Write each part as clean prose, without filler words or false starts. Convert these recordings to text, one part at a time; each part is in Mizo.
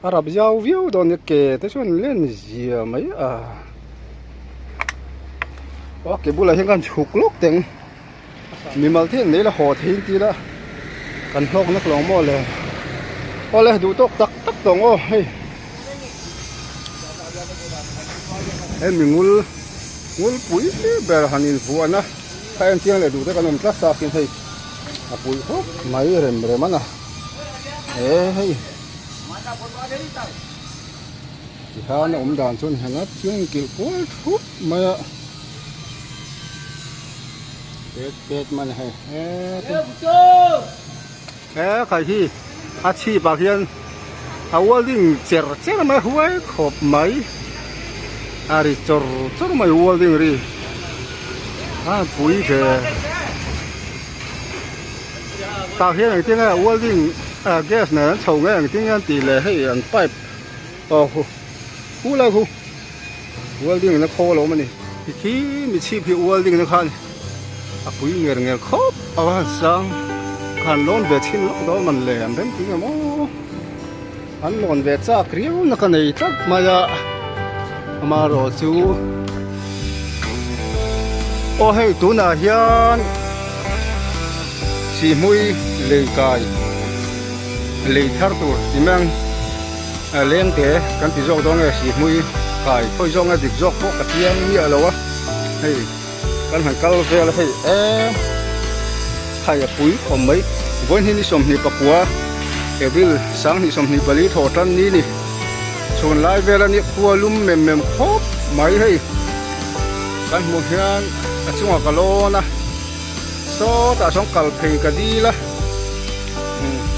A rap zau viau dawn nia ke te chuan len zia mai a aw ke bulah hian khan chhuk lawk teng mimal te hian lei la haw thei an ti la kan hlawk nak lo maw le aw le duh tawk tak tak tawh ang aw hei he mi ngul ngul pui ber han invuahna kha en chiang leh duh te kan awm tlat ta sin hei a pui khawp mai rem rem a na he hei tihian a awm dan chu a ni han a chiang kilh kual thup mai a pet pet mai a ni hei he khai hi a chhip ah hian a welding cher cher mai a huai khawp mai a ri chawr chawr mai welding ri a pui ve tah hian engtin nge welding ah gas nen an chho nge engtin nge an tih leh hei an pipe aw hu hu lai khu welding na khawl a awm a ni tikhi mi chhip hi welding na khan a pui nger nger khawp a va han sang khan lawn ve chhin lawk dawn man le an rem tih emaw an lawn ve chak riau na ka nei tlat mai a amaherawh chu aw hei tunah hian sihhmui lei kai lei thar tur ti mai ang leng te kan ti zawk dawn nge sihhmui kai khawi zawk nge dik zawk pawh ka chiang miah lo a hei. Kan han kal vel a hei e khai a pui khawm mai vawiin ni 24 April 2024 thawh tan ni ni chhun lai vel a nia khua lum mem mem khawp mai hei kan hmuh hian a chungah ka lawn a sawtah sawn kal phei ka dil a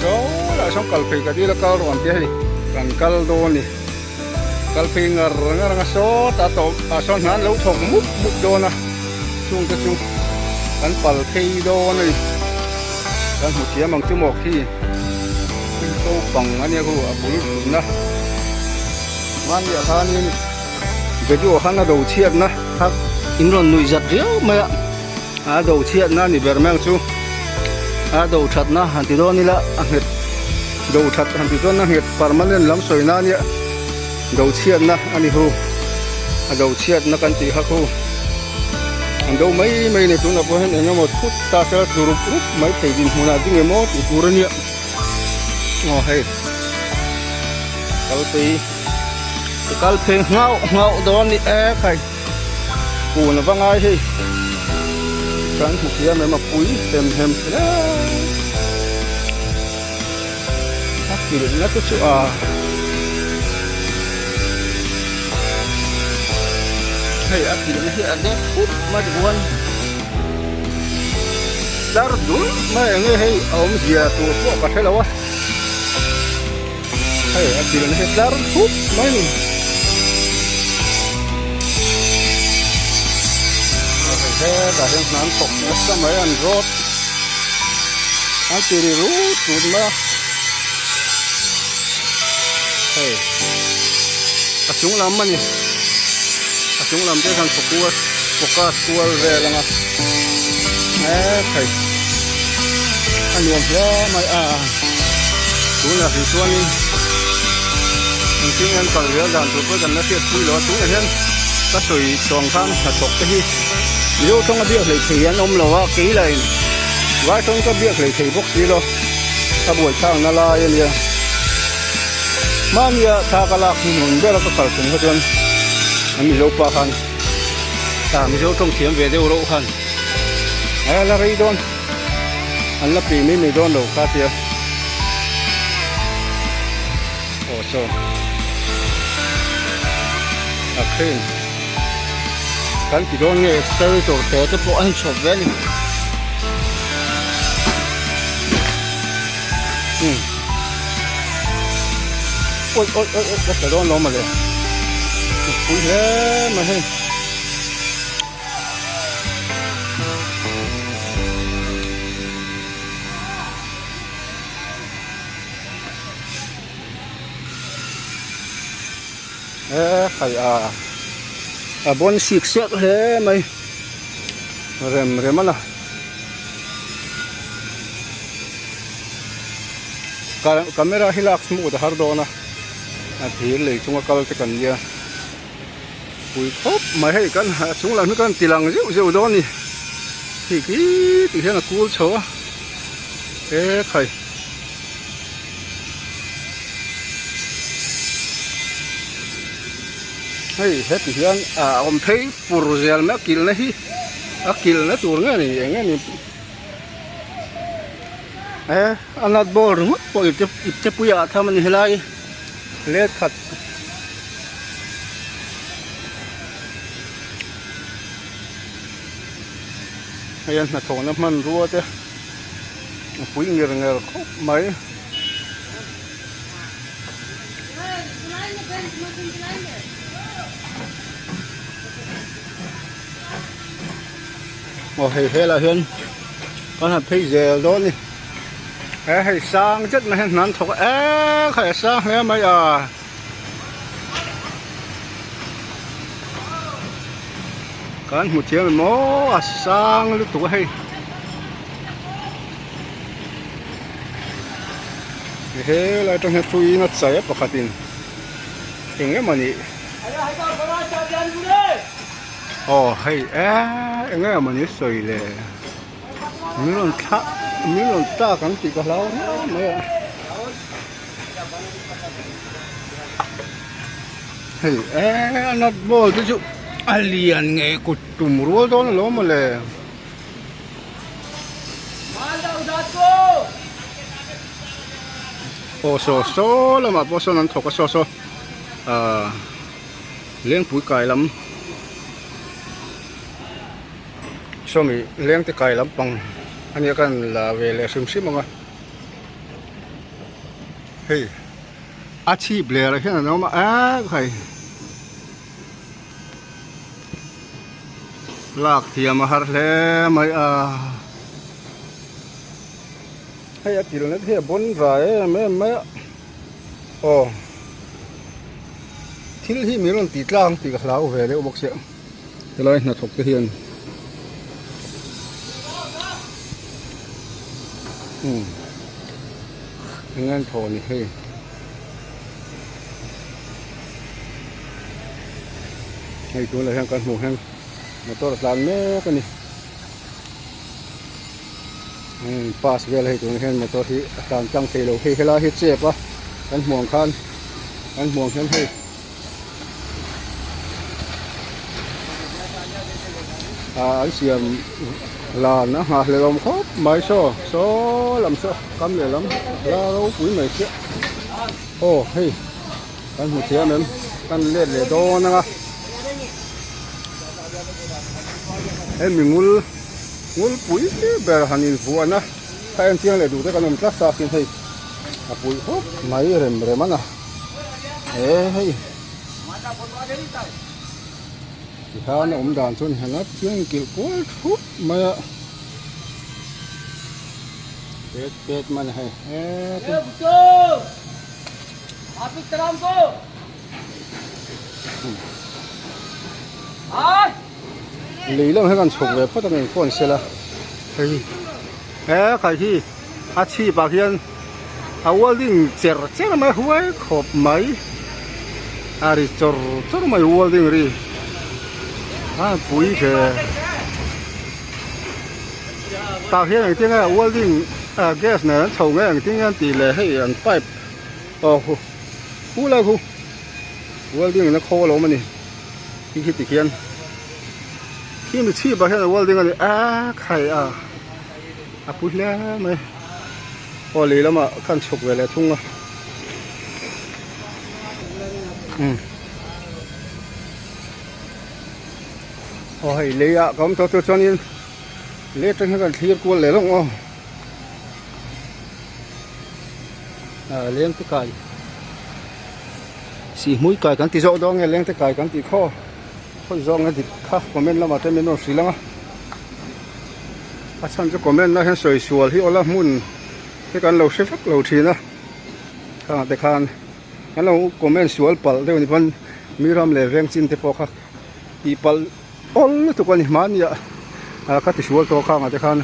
sawtah sawn kal phei ka dil a kal rawh an tia hei kan kal dawn a ni. Kal phei ngar ngar anga sawt a tawp ah sawn hna an lo thawk mup mup dawn a chung te chu kan pal phei dawn a ni kan hmu thiam ang chu maw khi ko pang a nia khu a bul thutna mahniah khanin video khan a do chhiatna kha in rawn nuih zat riau mai a a do chhiatna a ni ber mai ang chu a do thatna han ti dawn ila a nghet. Do that han ti chuan a nghet permanent lam sawi na ania do chhiatna a ni hu a do chhiatna kan tih kha khu an do mai mai a ni tunah pawh hian eng emaw thut ta se tlu rup rup mai thei dinhmunah ding emaw tih tur a nia aw hei kal phei kal phei nghauh nghauh dawn a ni e khai kun ava ngai hei kan hmu thiam em a pui hem hem hle. A kilhna te chu a hei a kilhna hi a dek khup mai tichuan tlar dul mai enge hei a awmzia tur pawh ka hre lo a hei a kilhna hi tlar khup mai a ni. Hetah hian hna an thawk nasa mai an rawt. An ti ri rut rut mai a hei a chung lam a ni a chung lam te khan focus focus kual vel ang a hei a nuam hle mai a tunah hi chuanin engtin nge an kal zel dan tur pawh kan la hriat pui lo a tunah hian ka sawi tawng khan hnathawk te hi Mizo tawnga biak hleih thei an awm lo a kei lah in Vai tawng ka biak hlei thei bawk si lo, a buaithlak na lai a nia. Hmania thla ka lak hnuhnun ber a ka kal tum kha chuan an Mizo pa khan ah Mizo tawng thiam ve deuh reuh khan a la rei dawn an la pi mai mai dawn lo kha tia aw saw a crane Kan ti dawn nge excavator te te pawh a inchhawp ve a ni. Hmm. Oi oi oi oi ka tla dawn lo mawle. Pui hle mai hei. He khai a a bawn sik sek hle mai rem rem a na camera hi lak smooth a har dawn a. A thir lei chunga kal te kan nia pui khawp mai hei kan a chung lam hi kan ti lang zeuh zeuh dawn a ni hei khi tih hian a kul chho a e khai. Hei heti hian a awm phei fur zel mai a kilhna hi a kilhna tur nge ni eng nge ni e a nut ball ringawt pawh ipte ipte puiah a tham a ni helai let khat. Hei a hnathawhna hmanrua te a pui nger nger khawp mai. Aw hei helah hian kan han phei zel dawn a ni he hei sang zet mai hian hna an thawk a eee khai a sang hle mai a. Kan hmu thiam em aw a sang lutuk a hei. Helai atang hian hruiin a chai a pakhatin eng emaw ni aw hei eee eng emaw ni sawi le min rawn thlah min rawn tlak ang tih ka hlau riau mai a hei eee a nut ball te chu a lian ngei kut tum rual dawn alawm mawle. Aw saw saw lamah pawh sawn an thawk a saw saw ahh lengpui kai lam sawmi lengte kai lampang ania ka han la ve leh hrim hrim ang a hei a chhip ler ah hian an awm a eee khai. Lak thiam a har hle mai a hei a kilhna te hi a bawn vai em em mai a aw thil hi min rawn tih tlang tih ka hlau ve deuh bawk sia helai hnathawk te hian umm eng nge an thawh ni hei. Hei tunah hian kan hmuh hian motor a tlan mek a ni umm pass vel hei tunah hian motor hi a tlan tlang thei lo hei helai hi chep a kan hmuh ang khan kan hmuh ang hian hei ah an siam lan a nghah hlelawm khawp mai saw saw lam saw kam lehlam la ropui mai chiah aw hei kan hmu thiam em kan let leh dawn ang a hemi ngul ngul pui ber han invuahna kha en chiang leh duh te kan awm tlat ta sin hei a pui khawp mai rem rem a na he hei tikhan a awm dan chu a ni han a chiang kilh kual thup mai a pet pet mai a ni hei he. Lei lam hian kan chhuk ve phawt ang engpawh an sel a hei he khai hi a chhip ah hian a welding cher cher mai huai khawp mai a ri chawr chawr mai welding ri a pui ve tah hian engtin nge welding gas nen an chho nge engtin nge an tih le hei an pipe aw hu hu lai khu welding in a khaw alawm a ni khi khi tikhian khi mi chhip ah hian a welding a ni a khai a a pui hle mai aw lei lamah khan chhuk ve leh thung a umm aw hei lei ah ka awm tawh tur chuanin lei atang hian kan thlir kual leh lawng aw. Ah lengte kai sihhmui kai kan ti zawk dawn nge lengte kai kan tih khaw khawi zawk nge dik kha comment lamah te min rawn hrilh ang a a chhan chu comment na hian sawi sual hi awla hmun hi kan lo hre vak lo thin a khangah te khan kan lo comment sual palh deuh ni pawn mi ram leh veng chin te pawh kha tih palh awl lutuk a ni hmania ah ka tisual tawh khangah te khan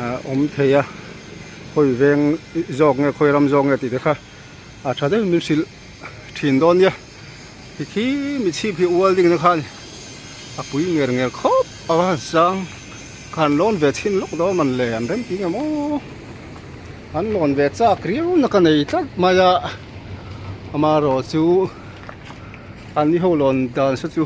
ah awm thei a khawi veng zawk nge khawi ram zawk nge tih te kha a tha deuhin min hrilh. thin dawn nia. Hi khi mi chhip hi welding na khan a pui nger nger khawp a va han sang ka han lawn ve chhin lawk dawn man le an rem tih ngem aw an lawn ve chak riau na ka nei tlat mai a amaherawh chu an ni ho lawn dan saw chu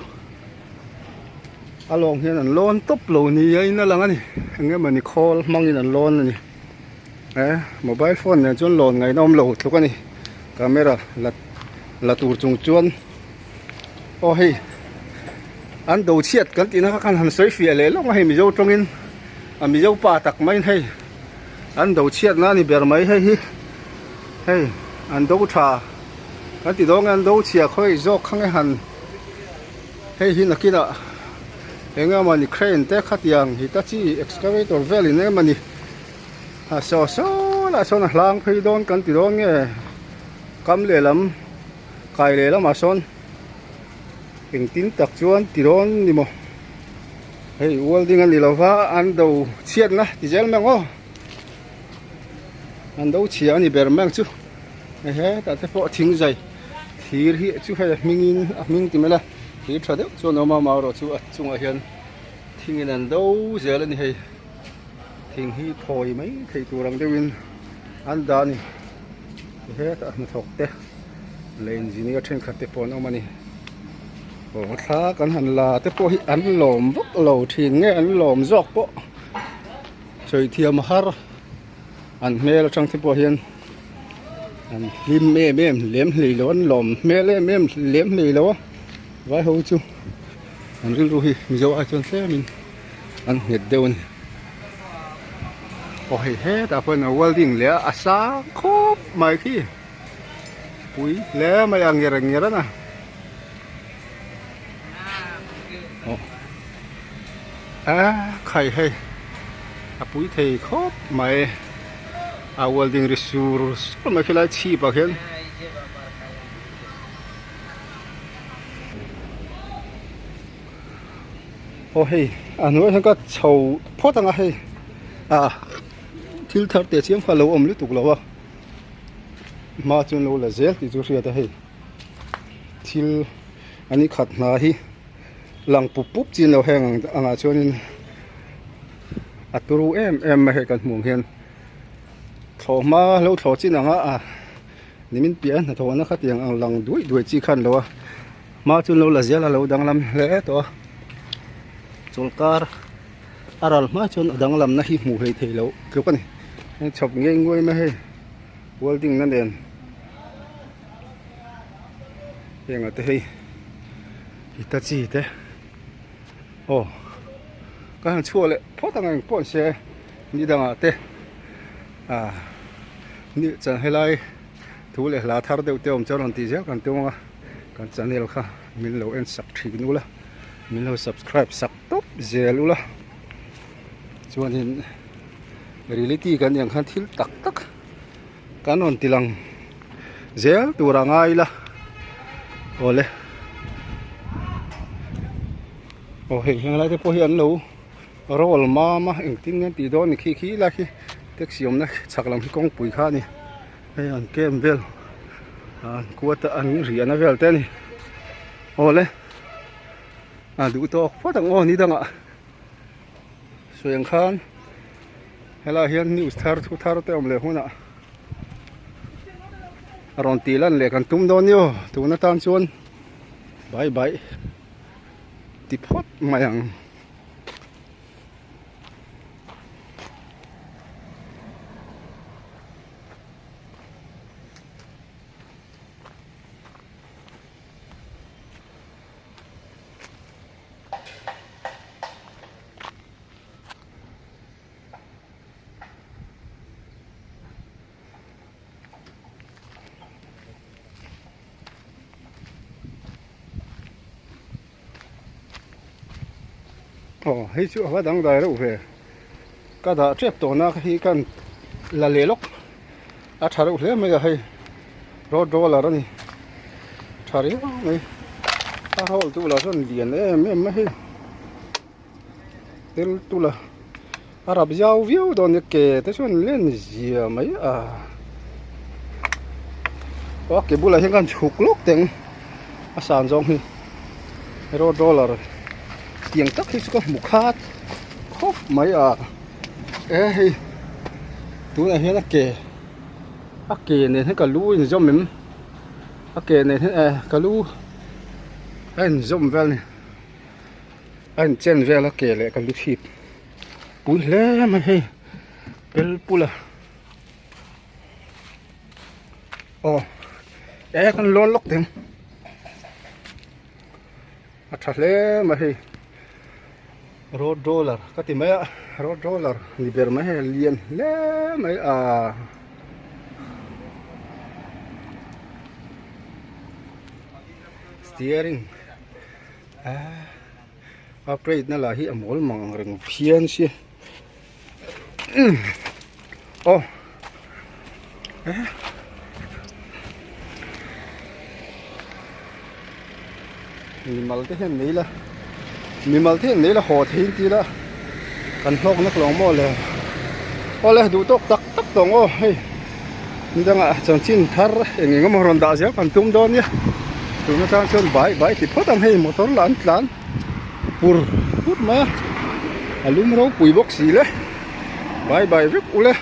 a lawng hian an lawn tawp lo ni a in a lang a ni eng emawni khawl hmangin an lawn a ni e mobile phone nen chuan lawn ngaihna awm lo tluk a ni camera la la tur chung chuan aw hei an do chhiat kan tihna kha khan han sawi fiah leh lawk a hei mizo tawngin a mizo pa tak maiin hei an do chhiatna a ni ber mai hei hi hei an do tha kan ti dawn nge an do chhia khawi zawk kha nge han hei hi nakinah eng emawni crane te khatiang hitachi excavator velin eng emawni a saw saw lah sawn a hlang phei dawn kan ti dawn nge kam lehlam kai lehlamah sawn engtin tak chuan ti dawn ni maw hei welding a ni lo va an do chhiatna ti zel mai ang aw an do chhia a ni ber mai ang chu hei hetah te pawh thing zai thir hi chu hei a hmingin a hming ti mai la thir tha deuh chuan a awm a amaherawh chu a chungah hian thingin an do zel a ni hei. Thing hi phawi mai theih tur ang deuhin an dah a ni hetah hnathawk te leh engineer thenkhat te pawh an awm a ni aw thla kan han la te pawh hi an lawm vak lo thin nge an lawm zawk pawh sawi thiam a har an hmel atang te pawh hian an hlim em em lem hlei lo an lawm hmel em em lem hlei lo a vai ho chu an rilru hi mizo ai chuan tlemin. an nghet deuh a ni aw hei hetah pawhin a welding leh a a sang khawp mai khi pui hle mai a nger nger a na aw a khai hei a pui thei khawp mai a welding ri sur sur mai khilai chhip ah khian. Aw hei a hnuaiah hian ka chho phawt ang a hei ah thil thar teh chiam kha a lo awm lutuk lo a hma chuan lo la zel tih chu hriat a hei thil an i khat hna hi lang pup pup chin lo heng ang angah chuanin a turu em em mai hei kan hmuh ang hian thlawh hma lo thlawh chin ang a ah nimin piah a hnathawhna khatiang ang lang duai duai chi khan lo a. Hma chu lo la zel a lo danglam hle tawh a chawlhkar a ral hma chuan a danglamna hi hmuh hlei thei loh tluk a ni heng chhawp ngei nguai mai hei welding na nen heng ah te hei hitachi te aw ka han chhuah leh phawt ang engpawh an se ni dangah te ah ni chan helai thu leh hla thar deuh te awm chuan rawn tih zel kan tum ang a. Kan channel kha min lo en sak thin ula min lo subscribe sak tawp zel ula chuanin reality kan nih ang khan thil tak tak kan rawn ti lang zel tur a ngai ila awle aw hei henglai te pawh hi an lo roll mam a engtin nge an tih dawn ni khi khi lai khi taxi awmna chhak lam hi kawngpui kha a ni. Hei an camp vel an kuata an riahna vel te a ni awle a duh tawk phawt ang aw ni dangah sawi ang khan helaiah hian news thar thu thar te awm leh hunah a rawn tih lan leh kan tum dawn ni aw tun atan chuan bai bai ti phawt mai ang. Aw hei chu a va dangdai reuh ve ka dah tep tawh na hi kan la leh lawk a tha reuh hle mai a hei road roller a ni tha riau mai a roll tu lah chuan lian em em mai hei tel tula a rap zau viau dawn nia ke te chuan len zia mai a. Aw a ke bulah hian khan chhuk lawk teng a san zawng hi road roller tiang tak hi chu ka hmu khat khawp mai a e hei tunah hian a ke a ke nen hian ka lu a inzawm em a ke nen hian eh ka lu a inzawm vel a ni a inchen vel a ke leh ka lu chhip pui hle mai hei pel pul a. Aw e kan lawn lawk teng a tha hle mai hei road roller ka ti mai a road roller ni ber mai hei a lian hle mai a steering a plate na lah hi a mawl mang ang reng phian sia. Aw mimal te hian nei la mimal te hian nei la haw thei an ti la kan hlawk nak lo maw le aw le duh tawk tak tak tawh ang aw hei ni dangah chanchin thar eng eng emaw rawn dah zel kan tum dawn nia tun atang chuan bai bai ti phawt ang hei motor lah an tlan. Pur put mai a a lum ropui bawk si le bye bye vek ule.